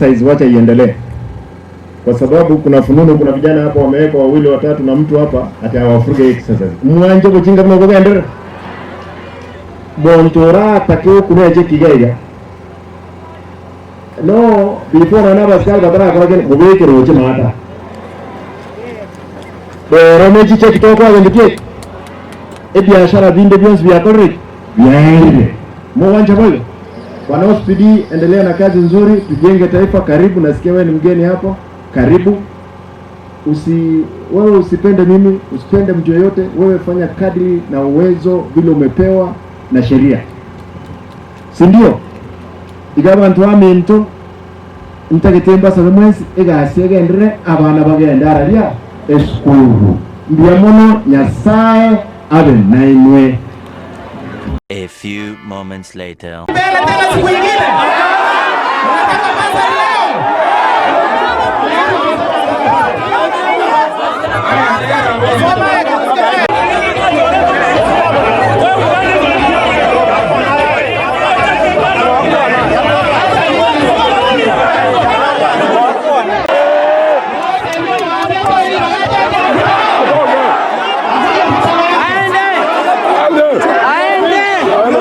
Exercise wacha iendelee, kwa sababu kuna fununu, kuna vijana hapa wamewekwa wawili watatu na mtu hapa ati hawafuruge exercise. Mwanje gochinga buna okogenderera monto oratake okuna eche kiga iga no before nonye abasikari batarakora kende mobeke roche maata rero ne chicheki tokoa gento ki ebiashara binde bionsi biakorire ki biaerire mogwancha boigo Bwana OCPD endelea na kazi nzuri tujenge taifa karibu nasikia wewe ni mgeni hapo karibu usi wewe usipende mimi usipende mtu yeyote wewe fanya kadri na uwezo vile umepewa na sheria si ndio iga abanto baminto ntagete mbasabe mwensi egasi egenderere abana bagende araria esukuru mbuya mono Nyasae abe nainwe. A few moments later. Mbele tena siku ingine.